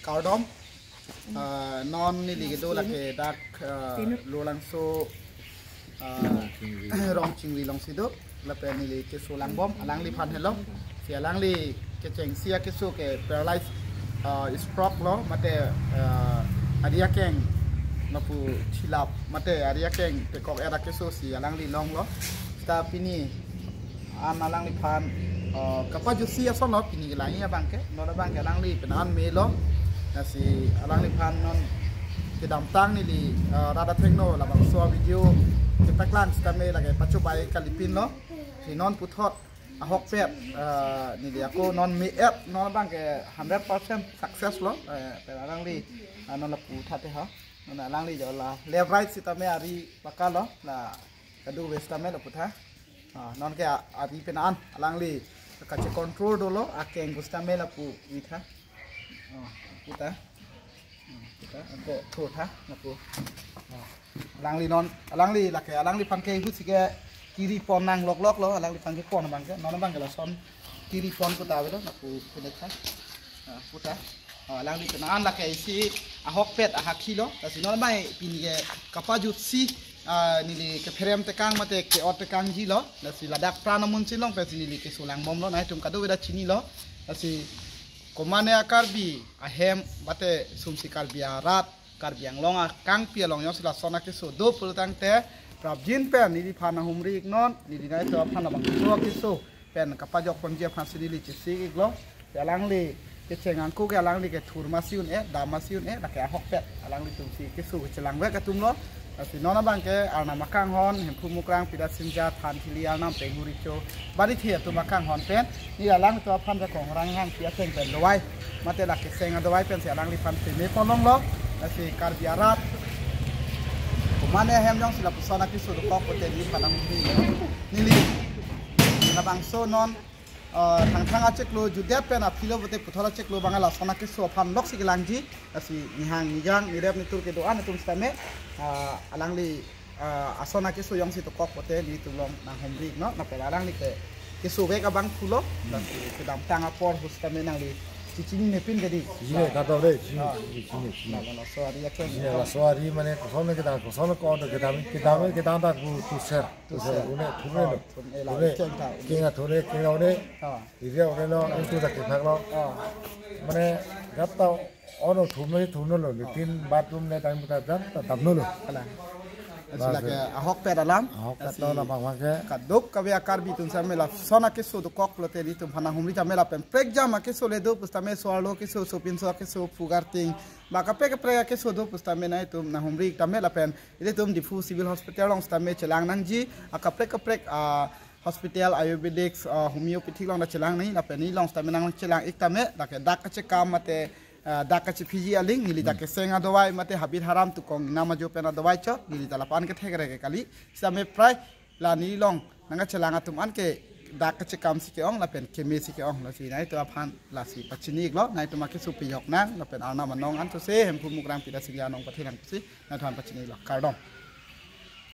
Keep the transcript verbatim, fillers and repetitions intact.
Kardom. Ah, non neli kedo lake dak, ah, Lulangso, ah, Rongchingri alongsi do. Lapen neli keso langbom, alangliphan helo. Si alangli kechengsi akeso ke paralyze, ah, stroke lo, mate, ah, ari akeng lapu chilap, mate ari akeng pekok-et akeso si alangli longlo. Seta pini an alangliphan, ah, kapajutsi ason lo, pini ke lahi abangke, non abangke alangli pen an melo. Lasi alangliphan non kedamtang neli, ah, rat athengno labangso video kepaklang sitame lake pachobai kalipin lo. Si non puthot ahokpet, ah, neli ako non me-et, non abangke hundred percent success lo, eh, pen alangli, ah, non lapu thatte ha. Non alangli jo la left right sitame ari pakalo, la kadu west tame lapu tha. Ah, non ke a-, ari pen an alangli kache control dolo, akeng pusitame lapu wi tha. Ah, puta. Hmm, kita angko tho tha, napu. Ah, alangli non, alangli lake, alangliphan ke husi ke kiri pon nangloklok lo, alangliphan ke pon abangke, non abangke lason kiri pon puta avelo, napu punek tha. Ah, puta. Ah, alangli pen an lake isi ahokpet ahakhi lo, lasi non abang pini ke kapajutsi, ah, neli kepherem tekang mate ke-ot tekangji lo, lasi ladak Pran Amunsin along pensi neli keso langbom lo, nangtum kadokave ta chinilo, lasi komatne a-Karbi ahem, mate sumsi Karbi arat, Karbi Anglong akangpi along jongsi lason akeso do pulotangte, prapjin pen neliphan nahumri iknon, neli nangtum aphan labangso akeso pen kapajok ponji aphansi neli chesik iklo. Si alangli kecheng angko ke alangli ke thur masi un-e, dam masi un-e, lake ahokpet alanglitumsi keso kechelangvek atum lo. Lasi non abangke Arnam akanghon, Hemphu Mukrang, Pida Sinja, Than Thili, Arnam Penghu Richo, Bari The atum akanghon pen, neli alangtum aphan jakong ranghang pi atheng pen dovai, mate lake seng adovai pensi alangliphan peme ponlonglo. Lasi Karbi arat komatne ahem jongsi lapuson akeso dokok pute neliphan nahumri. Neli labangso non, ah, Thangthang achiklo jutdet pen aphi lo pute puthot achiklo abang lason akeso aphan loksi kelangji. Lasi nihang nijang nirep nitur kedo-an atum sitame, ah, alangli, ah, ason akeso jongsi dokok pute nelitum along nanghumri iknon, lapen alangli ke kesovek abangphu lo, lasi kedamtang apor ahut sitame nangli chechinine pin kedi. Chechinine kado de, chechinine, ah, chechinine, chechinine. Laso ari akeng. Chechinine, laso ari mane koson kedam, koson ko kedam, kedam, kedam ta ku tuser, tuser, tuser. Une, thune lo. Oh, thune la, thune, keng ta. Keng ta thune, keng ta une. Ah. Area une lo, itu ta kethak lo. Ah. Mane, gat ta ono thumlo, thumlo lo, latrine bathroom ne tang ta jat ta damlo lo. Kalang. Lasi lake ahokpet alam. Ahokpet lo, lasi labang abangke. Kadokave a-Karbi atum sitame lason akeso dokok lote nelitumphan nanghumri tame lapen prekjam akeso le do pusitame so-arlo keso, sopinso keso, phu-arting, ba kaprek kaprek akeso do pusitame nangtum nanghumri tame lapen ilitum Diphu Civil Hospital along sitame chelang nangji, akaprek kaprek, ah, hospital, ayurvedics, ah, homeopathy along ta chelang nangji, lapen neli along sitame nangchelang ik tame, lake dak kachekam mate, ah, dak kachephiji aling, neli ta, hmm, keseng adovai mate habit haram, tukong ingnam ajo pen adovai chot, neli ta lapu-an ke thekrek ke kali, sitame prai la neli along nangkachelang atum an ke dak kachekam si ke-ong, lapen keme si ke-ong, lasi nangtum aphan lasi pachini iklo, nangtum akeso pejok nang, lapen Arnam anong an those, Hemphu Mukrang Pida Sinja anong pathenang pusi, nangtum aphan pachini iklo, kardom.